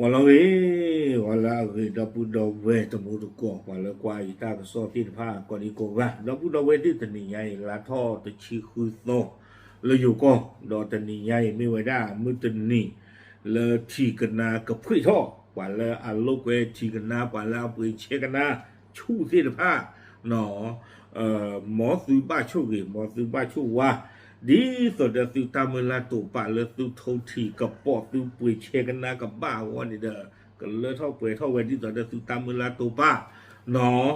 ဂီၤလီၤဂ့ၤ, ဂီၤလၢအဂ့ၤ ဒီပုၢ်ဒီဝဲၢ်တံၤသကိး ပှၤလၢကွၢ်ယတၢ်ကစီၣ်သ့ၣ်တဖၣ် ကိးဒံကိးဂၤ, ဒီပုၢ်ဒီဝဲၢ်သ့ၣ် တနံၤညါအံၤ လါထီၣ်တဆံဃုသီ လၢယိၤကီၢ်, ဒီးတနံၤညါအံၤမ့ၢ်ဝဲဒၣ်မုၢ်တနံၤ လၢထံကနါကဖှ့ၣ်ထီၣ် ပှၤလၢအလိာ်ကွဲထံကနါ ပှၤလၢအပှ့ၤဆဲကနါ ဆူၣ်သ့ၣ်တဖၣ် မ်သုဘၣ်ဆိၣ်ဂ့ၤ မ်သုဘၣ်ဆိၣ်ဝါ, ဒ်သိးဒီးသုတၢ်မုၢ်လၢ်တိာ်ပာ်လၢသုထိထံကပီၤသုပှ့ၤဆဲကနါကဘၣ်အဂီၢ်န့ၣ်ဒီး ကလၢထီၣ်ပှဲၤထီၣ်ဝဲဒ်သိးဒီးသုတၢ်မုၢ်လၢ်တိာ်ပာ်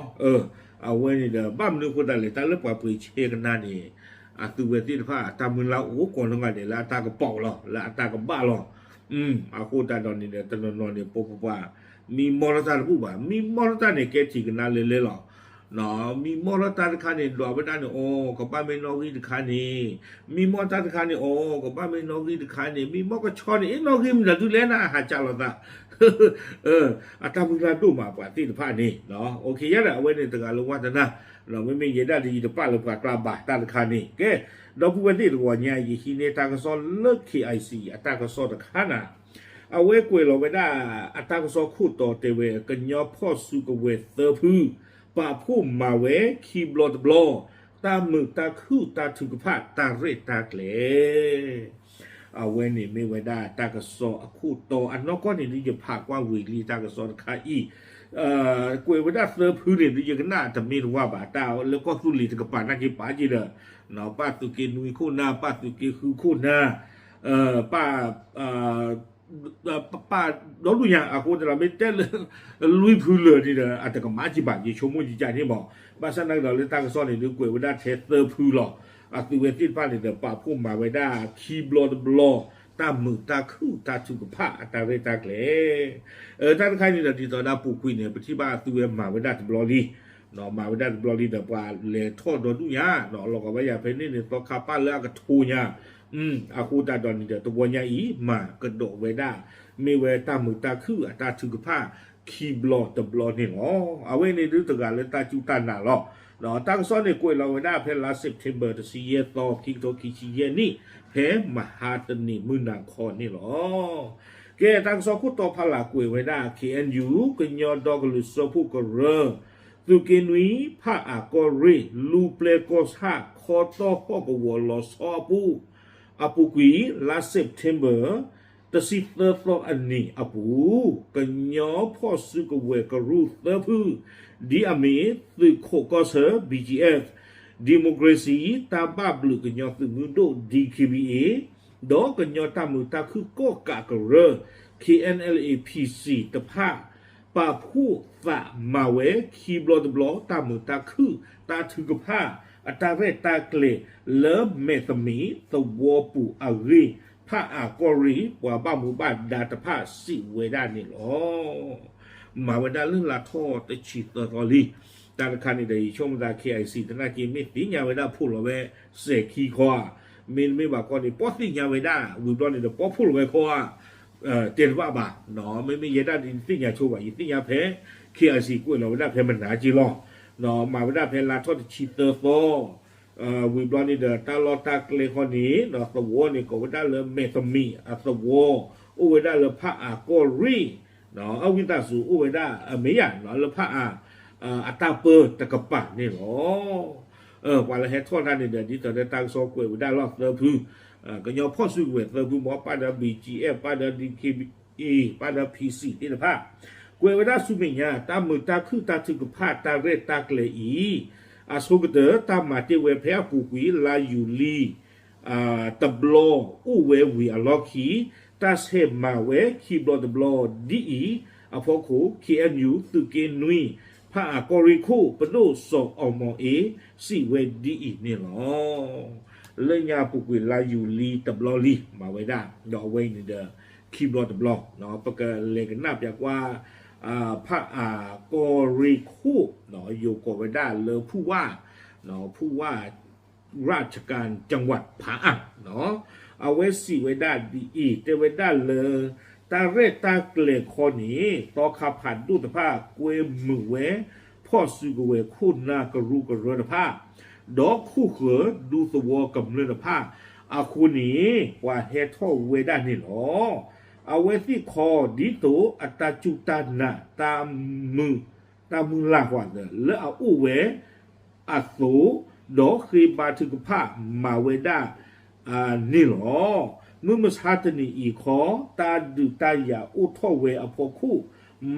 အဝဲန့ၣ်ဒီး ဘၣ်မနုၤအဃိသတးလဲၣ် တၢ်လၢပှၤပှ့ၤဆဲကနါန့ၣ် အသုဝဲသ့ၣ်တဖၣ် တၢ်မုၢ်လၢ်အိၣ်ကိးနီၢ်ဂၤဒဲးလၢအတၢ်ကပီၤလီၤ လၢအတၢ်ကဘၣ်လီၤ. အဃိသတးဒီးန့ၣ်ဒီး တနီၤနီၤန့ၣ် ပပပှၤ မံမီၢ်ထီၣ်တၢ်တဘူၣ်ဘၣ်, မံမီၢ်ထီၣ်တၢ်န့ၣ် ကဲထံၣ်ကနါလဲၤလဲၤလီၤ. မံမီၢ်ထီၣ်တၢ်တခါန့ၣ် ဒွးဝဲဒၣ်န့ၣ် အိ ကဘၣ်မ့ၢ်နီၣ်ဂံၢ်တခါန့ၣ်, မံမီၢ်တၢ်တခါန့ၣ် အိ ကဘၣ်မ့ၢ်နီၣ်ဂံၢ်တခါန့ၣ်, မံမီၢ်ကဆီန့ၣ် အ့ နီၣ်ဂံၢ်မတၤဒုလဲၣ်နၤ ဟးကၢ်လိာ်သး အတၢ်မုၢ်လၢ်ဒိၣ်မးပှၤသ့ၣ်တဖၣ်န့ၣ်, အိ ယဲဒၣ်အဝဲန့ၣ်တဂၤလၢဝါတနၢ်, မ့မ့ၢ်ယဲဒၣ်ဒ်ယတပာ်လၢပှၤကျါဘၣ်တၢ်တခါန့ၣ်, ကဲ, ဒီပုၢ်ဝဲၢ်သ့ၣ်တဂီၤညါ ယဟံးန့ၢ်တၢ်ကစီၣ်လၢ KIC အတၢ်ကစီၣ်တခါနၤ, အဝဲကွဲးလီၤဝဲဒၣ် အတၢ်ကစီၣ်ခိၣ်တီတဲဝဲ ကညီဖီၣ်စုကဝဲၤသၢဖု ပာ်ဖှိၣ်မၤဝဲခံဘျီတဘျီ တၢ်မုာ်တၢ်ခုၣ်တၢ်ထုကဖၣ်တၢ်ရဲၣ်တၢ်ကျဲၤ အဝဲန့ၣ်မ့ၢ်ဝဲဒၣ်တၢ်ကစီၣ်အခိၣ်တီအနီၢ်ကီၢ်န့ၣ် ဒ်ယဖးကွၢ်ဝံၤလံတၢ်ကစီၣ်တခါအံၤ, ကွဲးဝဲဒၣ်သၢဖုန့ၣ် ဒ်ယကနၣ်တမ့ၢ်တဝၢ်ဘၣ် တၢ်လၢကီၢ်သူလ့ၤတကပၤနာ်က့ၤပာ်က့ၤဒီး, ပၣ်သုးက့နွံခိၣ်နၢ် ပၣ်သုးက့ဃုခိၣ်နၢ်, ပၣ် ပၣ်ဒီဒူၣ်ညါ အဃိသတးဒီး မ့ၢ်တဲလၢ လွံၢ်ဖုလၢာ်န့ၣ်ဒီး အတကမၣ်က့ၤဘၣ် ယဆိကမိၣ်ယကန့ၣ်မး, ဘၣ်ဆၣ်သနာ်က့ဒီးလၢတၢ်ကစီၣ်န့ၣ် ဒုးကွဲးဝဲဒၣ်ထဲသၢဖုလီၤ. အသုဝဲသ့ၣ်တဖၣ်န့ၣ်ဒီး ပာ်ဖှိၣ်မၤဝဲဒၣ်ခံဘျီတဘျီ တၢ်မုာ်တၢ်ခုၣ်တၢ်ထုကဖၣ်အတၢ်ရဲၣ်တၢ်ကျဲၤ တၢ်တခါန့ၣ်ဒီး ဒ်သိးဒၣ်ပူၤကွံာ်န့ၣ် ပထံၣ်ဘၣ်အသုဝဲမၤဝဲဒၣ်တဘျီလံ, မၤဝဲဒၣ်တဘျီလံဒီး ပှၤလဲၤထီၣ်ဒီဒူၣ်ညါ လီၤဂာ်ဘၣ်ယၤဖဲန့ၣ်န့ၣ် သီခါပၣ်လၢအကထိညါ, အဃိသတးဒီးန့ၣ်ဒီး တဝီညါအံၤ မၤကဒီးဝဲဒၣ် မ့ၢ်ဝဲတၢ်မုာ်တၢ်ခုၣ်အတၢ်ထုကဖၣ် ခံဘျီတဘျီန့ၣ်လီၤ. အဝဲန့ၣ်ဒုးတဂၤလၢတၢ်စူၢ်တၢ်နာ်လီၤ. ဒီးတၢ်ကစီၣ်န့ၣ် ကွဲးလီၤဝဲဒၣ်ဖဲလါ September တဆံယဲၢ်သီ ခံကထိခံဆံယဲၢ်နံၣ် ဖဲမဟါတနံၤမုၢ်နၤခီန့ၣ်လီၤ. ကဲ တၢ်ကစီၣ်ခိၣ်တီဖးလၢ်ကွဲးဝဲဒၣ် KNU ကညီဒီကလုာ်စၢဖှိၣ်ကရၢ သုးက့နွံ ဖၣ်အၣ်ကီၢ်ရ့ၣ် လူၤပျဲၢ်ကီၢ်ဆၣ် ခီတီၢ်ဟီၣ်ကဝီၤလီၤဆီအပူၤ အပူၤကွံာ် လါ September တဆံသၢသီအနံၤအပူၤ ကညီဖီၣ်စုကဝဲၤကရူၢ်သၢဖု ဒ်အမ့ၢ် သုးခိးကီၢ်ဆၢ BGF, Democracy တၢ်ဘၣ်ဘျုးကညီသုးမုၢ်ဒိၣ် DKBA ဒီးကညီတၢ်မုာ်တၢ်ခုၣ်ကီၣ်ကးကရၢ KNLA PC တဖၣ် ပာ်ဖှိၣ်သးမၤဝဲခံဘျီတဘျီ တၢ်မုာ်တၢ်ခုၣ်တၢ်ထုကဖၣ် အတၢ်ရဲၣ်တၢ်ကျဲၤ လၢမဲာ်သမံးသဝီပူၤအဂ့ၢ် ဖၣ်အၣ်ကီၢ်ရ့ၣ် ပှၤဘၣ်မူဘၣ်ဒါတဖၣ်စံးဝဲဒၣ်န့ၣ်လီၤ. မၤဝဲဒၣ်လၢလါထီၣ်တဆံသၢသီလံ. တၢ်တခါန့ၣ်ဒီး ယဆိကမိၣ်သး KIC သနာ်က့ မ့ၢ်သ့ၣ်ညါဝဲဒၣ်ဖှိၣ်လီၤဝဲစဲၤခံခီဧါ, မ့တမ့ၢ်ဘၣ်ခီန့ၣ် ပီၣ်သ့ၣ်ညါဝဲဒၣ် ဝံၤဘျီန့ၣ်ဒီး ပီၣ်ဖှိၣ်လီၤဝဲခီဧါ တဲတဘၣ်ဘၣ်, မ့မ့ၢ်ယဲဒၣ်ဒ်ယသ့ၣ်ညါဆိဘၣ် ယသ့ၣ်ညါဖဲ KIC ကွဲးလီၤဝဲဒၣ်ဖဲမနၤက့လီၤ. မၤဝဲဒၣ်ဖဲလါထီၣ်တဆံသၢသီ ဝံၤဘျီန့ၣ်ဒီး တၢ်လီၢ်တၢ်ကျဲခီန့ၣ် သဝီန့ၣ် ကိးဝဲဒၣ်လၢမဲာ်သမံးအသဝီ အိၣ်ဝဲဒၣ်လၢဖၣ်အၣ်ကီၢ်ရ့ၣ် အဝံသးစူၤအိၣ်ဝဲဒၣ်အမဲာ်ညါ လၢဖၣ်အၣ် အတၢ်ပၢတကပၤန့ၣ်လီၤ. ပှၤလၢဟဲထီၣ်တၢ်န့ၣ်ဒီး ဒ်သိးဒီးတၢ်ကစီၣ်ကွဲးဝဲဒၣ်လီၤသၢဖု, ကညီဖီၣ်စုကဝဲၤသၢဖုမ့ၢ် ပၣ်ဒီး BGF ပၣ်ဒီး DKBA ပၣ်ဒီး PC သ့ၣ်တဖၣ် ကွဲးဝဲဒၣ်ဆူမဲာ်ညါ တၢ်မုာ်တၢ်ခုၣ်တၢ်ထုကဖၣ်တၢ်ရဲၣ်တၢ်ကျဲၤအံၤ အဆိကတၢၢ် တၢ်မၤတ့ၢ်ဝဲဖဲအပူၤကွံာ် လါယူၤလံ တဘျီ အိၣ်ဝဲဝံၤအလီၢ်ခံ တၢ်ဆဲးမၤဝဲခံဘျီတဘျီ ဒ်အံၤအဖီခိၣ် KNU သုးက့နွံ ဖၣ်အၣ်ကီၢ်ရ့ၣ်ခိၣ် ပဒိၣ်စီၤအီမီၤအ့ စံးဝဲဒ်အံၤန့ၣ်လီၤ. လၢညါပူၤကွံာ်လါယူၤလံတဘျီလံ မၤဝဲဒၣ် ဒီးအဝဲအံၤန့ၣ်ဒီး ခံဘျီတဘျီ ပကလဲၤကနၣ်ပျးကွၢ် ဖၣ်အၣ်ကီၢ်ရ့ၣ်ခိၣ် ယိၤကိးဝဲဒၣ်လၢဖူဝၣ် ဖူဝၣ် ရၢ်ခကၣ် จังหวัด ဖၣ်အၣ် အဝဲစံးဝဲဒၣ်ဒ်အံၤ တဲဝဲဒၣ်လၢ တၢ်ရဲၣ်တၢ်ကျဲၤခီန့ၣ် သီခါဖးဒိၣ်တဖၣ် ကွဲမုာ်ဝဲ ဖီၣ်စုကဝဲၤခိၣ်နၢ်ကရူၢ်ကရၢတဖၣ် ဒီးခိၣ်ဃၢၤဒူသဝီကမျၢၢ်တဖၣ် အဃိန့ၣ် ပှၤဟဲထီၣ်ဝဲဒၣ်န့ၣ်လီၤ. အဝဲသ့ၣ်ခီဒ်သိးအတၢ်စူၢ်တၢ်နာ် တၢ်မုာ်လၤဟွၤသးလၢအအိၣ်ဝဲအသိး, ဒီးဃ့ဘါထုကဖၣ်မၤဝဲဒၣ်န့ၣ်လီၤ. မုၢ်မဆါတနံၤအံၤခီ, တၢ်ဒုးတၢ်ယၤအိၣ်ထီၣ်ဝဲအဖီခိၣ်,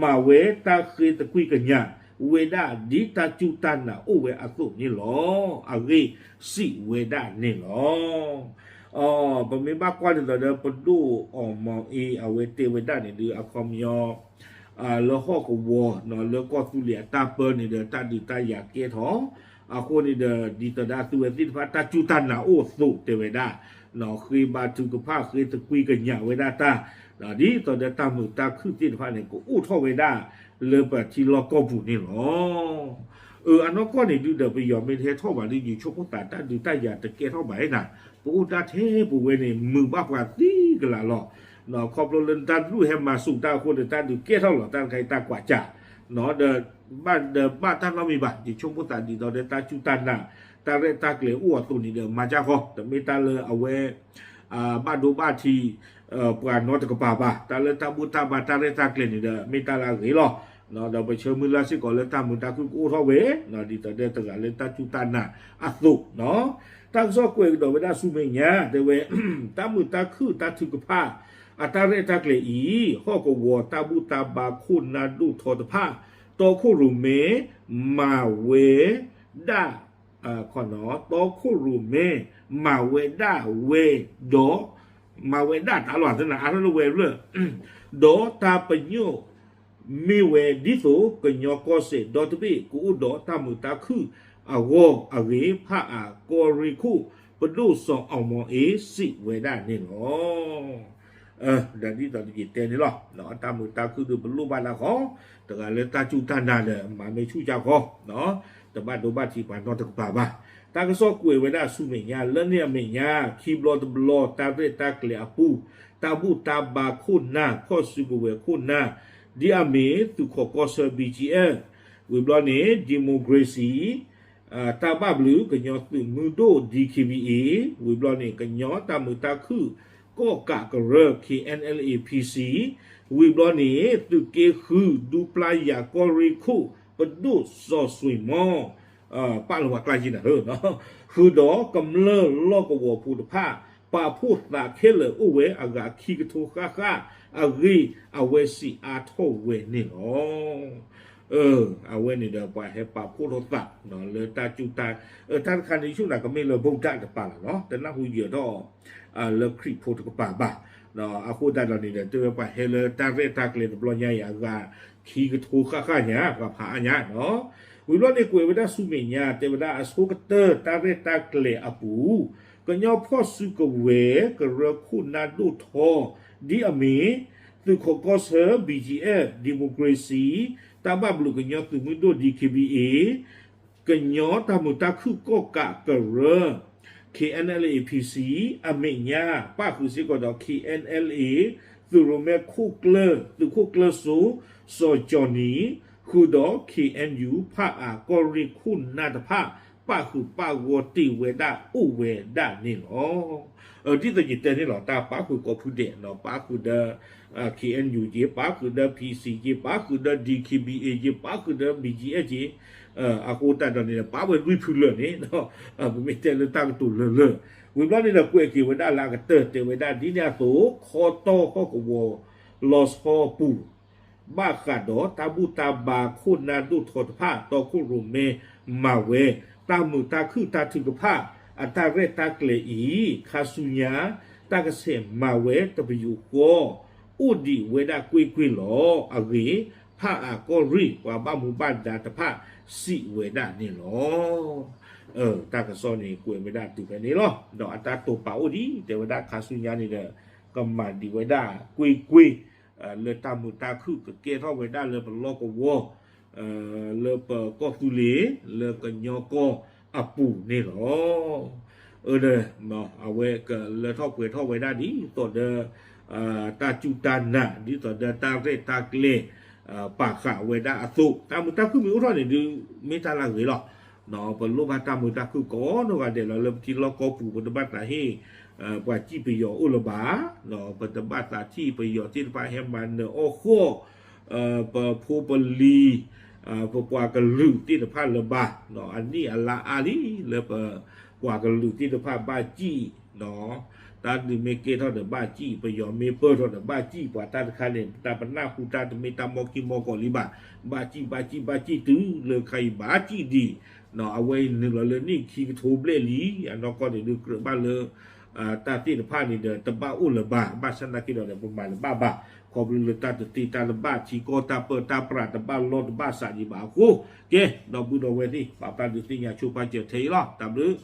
မၤဝဲတၢ်ဃ့သကွံာ်ကညးဝဲဒၣ်ဒ်တၢ်စူၢ်တၢ်နာ်အိၣ်ဝဲအသိးန့ၣ်လီၤ. အဂ့ၢ်စံးဝဲဒၣ်န့ၣ်လီၤ. ပမ့ၢ်ဘၣ်ကွၢ်ဒ်သိးဒီးပဒိၣ်အီၣ်မီၤအ့ အဝဲတဲဝဲဒၣ်န့ၣ်ဒီး အခီပညီ လၢဟီၣ်ကဝီၤ လၢကီၢ်သူလ့ၤအတၢ်ပၢန့ၣ်ဒီး တၢ်ဒုးတၢ်ယၤကဲထီၣ်, အဃိန့ၣ်ဒီး ဒ်သိးဒီးအသုဝဲသ့ၣ်တဖၣ် တၢ်စူၢ်တၢ်နာ်အိၣ်အသိးတဲဝဲဒၣ်, ဃ့ဘါထုကဖၣ် ဃ့သကွံာ်ကညးဝဲဒၣ်တၢ်, ဒ်သိးဒီးတၢ်မုာ်တၢ်ခုၣ်သ့ၣ်တဖၣ်န့ၣ် ကအိၣ်ထီၣ်ဝဲဒၣ်လၢပထံလီၢ်ကီၢ်ပူၤန့ၣ်လီၤ. အနီၢ်ကီၢ်န့ၣ်ဒုးဒီး ပယီၤမ့ၢ်တဟဲထီၣ်ဘၣ်ဒီး ယဆိကမိၣ်သး တၢ်ဒုးတၢ်ယၤတကဲထီၣ်ဘၣ်နၤ, ပအိၣ်ဒၣ်ထဲပဝဲန့ၣ် မုာ်ဘၣ်ပှၤသံကလးလီၤ. ခီဖျိလၢနတၢ်တဒူၣ်ဟဲမၤစူၤတၢ်အဃိဒီး တၢ်ဒုးကဲထီၣ်လီၤ. တၢ်တခါအံၤတၢ်ကွၢ်စၢ် ဒီး ဘၣ်ဒီးဘၣ်တၢ်နီတမံၤဘၣ်, ယဆိကမိၣ်သးဒ်သိးဒီးတၢ်စူၢ်တၢ်နာ် တၢ်ရဲၣ်တၢ်ကျဲၤအိၣ်အသိးန့ၣ်ဒီး မၤစၢ်ဃီ, တမ့ၢ်တၢ်လၢအဝဲ ဘၣ်ဒိဘၣ်ထံး ပှၤနီတကပၤဘၣ်. တၢ်လၢတၢ်ဘူၣ်တၢ်ဘါ တၢ်ရဲၣ်တၢ်ကျဲၤန့ၣ်ဒီး မ့ၢ်တၢ်လၢအဂ့ၤလီၤ. ဒီးပဆၢမုၢ်လၢ်စ့ၢ်ကီးလၢတၢ်မုာ်တၢ်ခုၣ်ကအိၣ်ထီၣ်ဝဲ, ဒ်သိးဒီးတဂၤလၢတၢ်စူၢ်တၢ်နာ်အသိး, တၢ်ကစီၣ်ကွဲးကဒီးဝဲဒၣ်ဆူမဲာ်ညါ တဲဝဲ တၢ်မုာ်တၢ်ခုၣ်တၢ်ထုကဖၣ် အတၢ်ရဲၣ်တၢ်ကျဲၤအံၤ ဟီၣ်ကဝီၤတၢ်ဘူၣ်တၢ်ဘါခိၣ်နၢ်ဒိၣ်ထီတဖၣ် တီခိၣ်ရိၣ်မဲ မၤဝဲဒၣ် တီခိၣ်ရိၣ်မဲ မၤဝဲဒၣ်ဝဲဒီး မၤဝဲဒၣ်တၢ်လီၤသနအါထီၣ်လၢဝဲဖျၢၣ်, ဒီးတၢ်ပညိၣ်မ့ၢ်ဝဲဒ်သိး ကညီကီၢ်စဲၣ်ဒီတဘ့ၣ် ကအိၣ်ဒီးတၢ်မုာ်တၢ်ခုၣ်အဂီၢ်အဂ့ၢ် ဖးအၣ်ကီၢ်ရ့ၣ်ခိၣ် ပဒိၣ်စီၤအီၣ်မီၤအ့ စံးဝဲဒၣ်န့ၣ်လီၤ. ဒီးဒ်သိးယတဲန့ၣ်လီၤ, တၢ်မုာ်တၢ်ခုၣ်ဒီးပလိၣ်ဘၣ်လၢဃီ, တဂၤလၢတၢ်စူၢ်တၢ်နာ်ဒီး မၤမ့ၢ်ဆူၣ်ကၢ်ဃီ, တဘၣ်ဒိဘၣ်ထံးပှၤနီတကပၤဘၣ်. တၢ်ကစီၣ်ကွဲးဝဲဒၣ်ဆူမဲာ်ညါ လၢန့ၣ်အမဲာ်ညါ ခံဘျီတဘျီ တၢ်ရဲၣ်တၢ်ကျဲၤအပူၤ တၢ်ဘူၣ်တၢ်ဘါခိၣ်နၢ် ဖီၣ်စုကဝဲၤခိၣ်နၢ် ဒ်အမ့ၢ်သုးခိးကီၢ်ဆၢ ဘံၣ်ကၠံၣ်အဲၣ်, ဝံၤဘျီန့ၣ် democracy တၢ်ဘၣ်ဘျုးကညီသုးမုၢ်ဒိၣ် ဒံၣ်ခ့ဘံၣ်အ့ၣ်, ဝံၤဘျီန့ၣ် ကညီတၢ်မုာ်တၢ်ခုၣ်ကီၣ်ကးကရၢ ခ့ၣ်အဲၣ်အဲၣ်လ်အ့ၣ် ဖံၣ်စံၣ်, ဝံၤဘျီန့ၣ် သုးက့ဃု ဒူပျၢ်ယၤကီၢ်ရ့ၣ်ခိၣ် ပဒိၣ်စီၤစွ့ၣ်မီ ပာ်လီၤဝဲကျါယံၤနၤဧၢ, ဃုာ်ဒီးကမျၢၢ်လီၢ်ကဝီၤဖိတဖၣ် ပာ်ဖှိၣ်သးခဲလၢာ်အိၣ်ဝဲအဂၤခံကထိဃၣ်ဃၣ်အဂ့ၢ် အဝဲစံးအါထီၣ်ဝဲန့ၣ်လီၤ. အဝဲန့ၣ်ဒီးပှၤဟဲပာ်ဖှိၣ်ထီၣ်သး လၢတၢ်စူၢ်တၢ်, တၢ်တခါန့ၣ် ယဆိကမိၣ်ကမ့ၢ်လၢ ဗုဒ္ဓ တပၤလီၤနီၤ, တနၢ်ဟူယၢၤထီၣ် လၢခရံာ်ဖိတကပၤဘၣ်. အဃိသတးဒီးန့ၣ်ဒီး တဲဝဲပှၤဟဲလၢတၢ်ရဲၣ်တၢ်ကျဲၤတဘျီညါအံၤ အဂၤခံကထိဃၣ်ဃၣ်ညါ ပှၤဖးအါညါနီၤ. ဝံၤဘျီန့ၣ်ကွဲးဝဲဒၣ်ဆူမဲာ်ညါ တဲဝဲဒၣ်အဆိကတၢၢ်တၢ်ရဲၣ်တၢ်ကျဲၤအပူၤ ကညီဖီၣ်စုကဝဲၤ ကရၢခိၣ်နၢ်ဒိၣ်ထီ ဒ်အမ့ၢ် သုးခိးကီၢ်ဆၢ ဘံၣ်ကၠံၣ်အဲၣ် democracy တၢ်ဘၣ်ဘျုးကညီသုးမုၢ်ဒိၣ် ဒံၣ်ခ့ဘံၣ်အ့ၣ် ကညီတၢ်မုာ်တၢ်ခုၣ်ကီၣ်ကးကရၢ ခ့ၣ်အဲၣ်အဲၣ်လ်အ့ၣ် ဖံၣ်စံၣ် အမဲာ်ညါ ပၣ်ဃုာ်စ့ၢ်ကီးဒီး ခ့ၣ်အဲၣ်အဲၣ်လ်အ့ၣ် သုးရိၣ်မဲခိၣ်ကျၢၢ် သုးခိၣ်ကျၢၢ်စိ စီၤကၠီၣ်နံၣ် ဃုာ်ဒီး ခ့ၣ်အဲၣ်ယူၣ် ဖးအၣ်ကီၢ်ရ့ၣ်ခိၣ်နၢ်တဖၣ် ပၣ်ဃုာ်ပၣ်ဂီၢ်တ့ၢ်ဝဲဒၣ်အိၣ်ဝဲဒၣ်န့ၣ်လီၤ. ဒ်သိးယတဲန့ၣ်လီၤ တၢ်ပၣ်ဃုာ်ကိးဖုဒဲးနီၤ ပၣ်ဃုာ်ဒီး ခ့ၣ်အဲၣ်ယူၣ်က့ ပၣ်ဃုာ်ဒီး ဖံၣ်စံၣ်က့ ပၣ်ဃုာ်ဒီး ဒံၣ်ခ့ဘံၣ်အ့ၣ်က့ ပၣ်ဃုာ်ဒီး ဘံၣ်ကၠံၣ်အဲၣ်က့ အဃိသတးဒီးန့ၣ်ဒီး ပာ်ဝဲလွံၢ်ဖုလၢာ်န့ၣ် ပမ့ၢ်တဲလၢတၢ်ကတိၤလၢလၢ ဝံၤဘျီန့ၣ်ဒီးကွဲးက့ၤဝဲဒၣ်လၢအကတၢၢ် တဲဝဲဒၣ်ဒ်န့ၣ်အသိး ခီတီၢ်ဟီၣ်ကဝီၤလီၤဆီပူၤ ဘၣ်ဃးဒီးတၢ်ဘူၣ်တၢ်ဘါခိၣ်နၢ်ဒိၣ်ထီတဖၣ် တီခိၣ်ရိၣ်မဲမၤဝဲ တၢ်မုာ်တၢ်ခုၣ်တၢ်ထုကဖၣ် အတၢ်ရဲၣ်တၢ်ကျဲၤအံၤ ခါဆူညါ တၢ်ကဆဲးမၤဝဲတပယူာ်ဃီ အိၣ်ဒံးဝဲဒၣ်ကွ့ၢ်ကွ့ၢ်လီၤ. အဂ့ၢ် ဖးအၣ်ကီၢ်ရ့ၣ် ပှၤဘၣ်မူဘၣ်ဒါတဖၣ် စံးဝဲဒၣ်န့ၣ်လီၤ. တၢ်ကစီၣ်န့ၣ်ကွဲးဝဲဒၣ်တုၤဖဲန့ၣ်လီၤ. ဒီးအတၢ်တိာ်ပာ်အိၣ်ဒံး တဲဝဲဒၣ်ခါဆူညါန့ၣ်ဒီး ကမၤဒံးဝဲဒၣ်ကွ့ၢ်ကွ့ၢ် လၢတၢ်မုာ်တၢ်ခုၣ်ကကဲထီၣ်ဝဲဒၣ်လၢပလီၢ်ကဝီၤ လၢပကီၢ်သူလ့ၤ လၢကညီကီၢ်အပူၤန့ၣ်လီၤ. အဝဲကလၢထီၣ်ပှဲၤထီၣ်ဝဲဒၣ်ဒ်သိးဒီး တၢ်စူၢ်တၢ်နာ် ဒ်သိးဒီးတၢ်ရဲၣ်တၢ်ကျဲၤ ပာ်ဃာ်ဝဲဒၣ်အသိး တၢ်မုာ်တၢ်ခုၣ်မ့ၢ်အိၣ်ထီၣ်န့ၣ်ဒုး မ့ၢ်တၢ်လၢအဂ့ၤလီၤ. ပလိၣ်ဘၣ်တၢ်မုာ်တၢ်ခုၣ်ကိးနီၢ်ဂၤဒဲးလီၤ. လၢပထံလီၢ်ကီၢ်ပူၤ ပတဘၣ်သးဟ့ၣ် ပှၤစံၣ်ပယီၤအိၣ်လၢၤဘၣ်, ပတဘၣ်သးထံၣ်ပယီၤသ့ၣ်တဖၣ်ဟဲမၤနၢၤအီၣ်ဃီၣ် ပဖိပလံၤ ပပှၤကလုာ်သ့ၣ်တဖၣ်လၢၤဘၣ်. အနံၣ်အလါအါလံ လၢပပှၤကလုာ်သ့ၣ်တဖၣ်ဘၣ်စံၣ် တၢ်ဒုးမ့ၢ်ကဲထီၣ်ဒီးဘၣ်စံၣ်, ပယီၤမ့ၢ်ပၢၢ်ထီၣ်ဒီးဘၣ်စံၣ်, ပှၤတၢ်တခါန့ၣ် တၢ်ပနၢ်ဟူတၢ်တမ့ၢ်တၢ်မီၢ်ကံၢ်မီၢ်ကီးလံဘၣ်. ဘၣ်စံၣ် ဘၣ်စံၣ် ဘၣ်စံၣ်တုၤလၢခါအံၤဘၣ်စံၣ်ဒံး, အဝဲအံၤနုာ်လီၤလၢနံၣ်ခံကထိဘျဲၣ်လံ. အနီၢ်ကီၢ်န့ၣ်ဒုးကြၢးဘၣ်လၢ တၢ်သ့ၣ်တဖၣ်န့ၣ်ဒီး တဘၣ်အိၣ်လၢၤဘၣ်. ဘၣ်ဆၣ်သနာ်က့ဒီး ပမၤတဘၣ်ဘၣ် ခီဖျိလၢတၢ်တသ့တၢ်တဘၣ် ထံကီၢ်တၢ်ပၢတၢ်ပြးတဘၣ်လီၢ်တဘၣ်စးဒံးဘၣ်အဃိ, ကဲ ဒီပုၢ်ဒီဝဲၢ်သ့ၣ် ပာ်ဖျါဒုးသ့ၣ်ညါဆိပာ်စၢၤထဲအံၤလီၤ. တၢ်ဘျုး